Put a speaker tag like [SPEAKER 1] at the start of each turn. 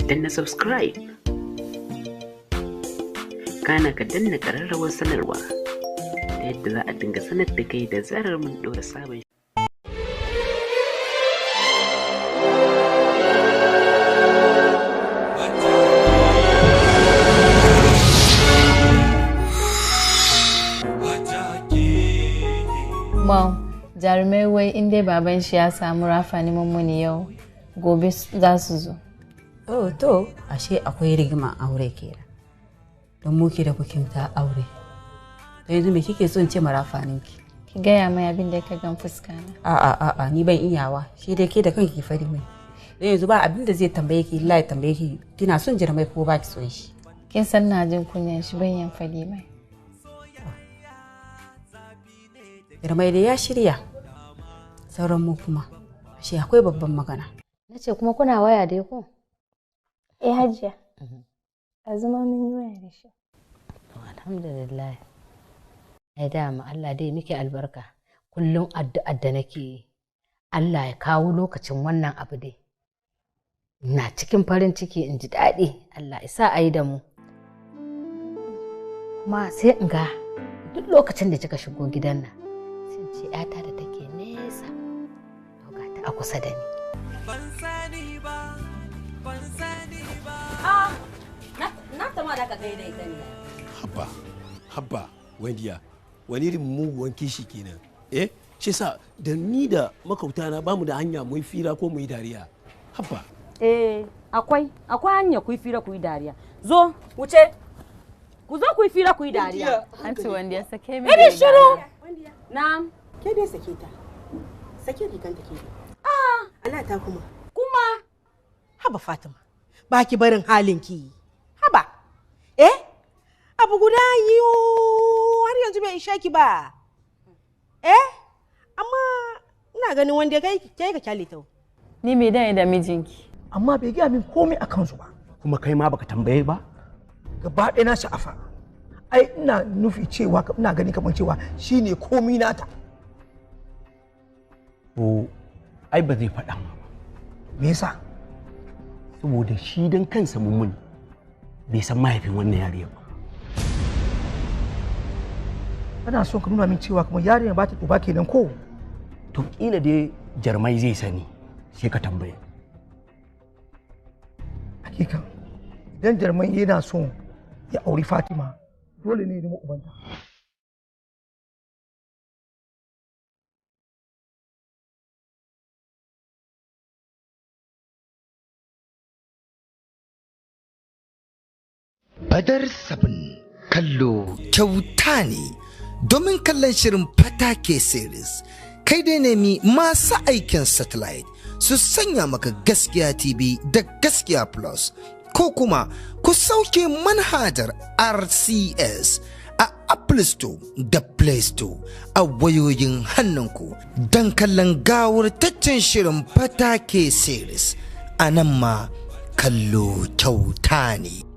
[SPEAKER 1] Danna subscribe, kana ka danna ƙararrawar sanarwa ta yadda za a dinga sanar da kai da zarar mun ɗora sabon.
[SPEAKER 2] Mom, jarumai wai in dai baban shi ya samu Rafani Mummuni yau, gobe za su zo.
[SPEAKER 3] Oh to, ashe akwai rigima aure kenan. Don muke da kukin ta aure. To yanzu me kike son ce ma rafaninki?
[SPEAKER 2] Ki gaya mai abin da ka gan fuska na.
[SPEAKER 3] A'a a'a, ni ban iyawa. Shi dai ke da kanki ki fari mai. Don yanzu ba abin da zai tambaye ki illa ya tambaye ki kina son jarumai ko ba ki son shi.
[SPEAKER 2] Kin san na jin kunyan shi, ban yan fadi mai.
[SPEAKER 3] Jarumai dai ya shirya. Sauran mu kuma. Ashe akwai babban magana.
[SPEAKER 4] Na ce kuma kuna waya dai ko?
[SPEAKER 5] Eh Hajiya. Ɗazu ma mun yi waya da shi.
[SPEAKER 4] To alhamdulillah. Ai dama Allah dai miki albarka. Kullum addu'ar da nake yi. Allah ya kawo lokacin wannan abu dai. Ina cikin farin ciki in ji daɗi. Allah ya sa a yi da mu. Kuma sai in ga duk lokacin da kika shigo gidan nan, sai in ce 'yata da take nesa, to ga ta a kusa da ni.
[SPEAKER 6] Na tama da ka gaida ita ne.
[SPEAKER 7] Habba, habba, Wendiya, wani irin muguwan kishi kenan. Eh, shi sa da ni da makautana bamu da hanya mu yi fira ko mu yi dariya. Habba.
[SPEAKER 6] Eh, akwai hanya ku yi fira ku yi dariya. Zo, wuce. Ku zo ku yi fira ku yi dariya.
[SPEAKER 2] Anti wanda ya sake mi.
[SPEAKER 6] Ibi shiru. Na'am.
[SPEAKER 8] Ke dai sake ta. Sake riganta ke dai. Ah, Allah ta kuma.
[SPEAKER 6] Kuma.
[SPEAKER 8] Haba Fatima, ba ki barin halin ki. Haba. Eh? Abu guda yiwo har yanzu bai ishe ki ba. Eh? Amma ina ganin wanda kai kai ka kyale ta.
[SPEAKER 2] Ni me dan da mijinki.
[SPEAKER 9] Amma bai gaya min komai a kansu ba.
[SPEAKER 10] Kuma kai ma baka tambaye ba?
[SPEAKER 9] Gaba ɗaya na sha'afa. Ai ina nufi cewa ina gani kamar cewa shine komai nata.
[SPEAKER 10] To ai ba zai faɗa ma ba.
[SPEAKER 9] Me yasa?
[SPEAKER 10] Saboda shi dan kansa Mummuni bai san mahaifin wannan yariyar ba.
[SPEAKER 9] Kana son ka nuna min cewa kamar yarinyar ba ta uba kenan ko?
[SPEAKER 10] To kila dai jarmai zai sani sai ka tambaye.
[SPEAKER 9] Hakika idan jarmai yana son ya auri Fatima dole ne ya nemi ubanta.
[SPEAKER 11] Badar 7 kallo kyauta ne domin kallon shirin Fatake series. Kai dai nemi masu aikin satellite su sanya maka Gaskiya TV da Gaskiya Plus, ko kuma ku sauke manhajar RCS a Apple Store da Play Store a wayoyin hannunku don kallon gawurtaccen shirin Fatake series. A nan ma kallo kyauta ne.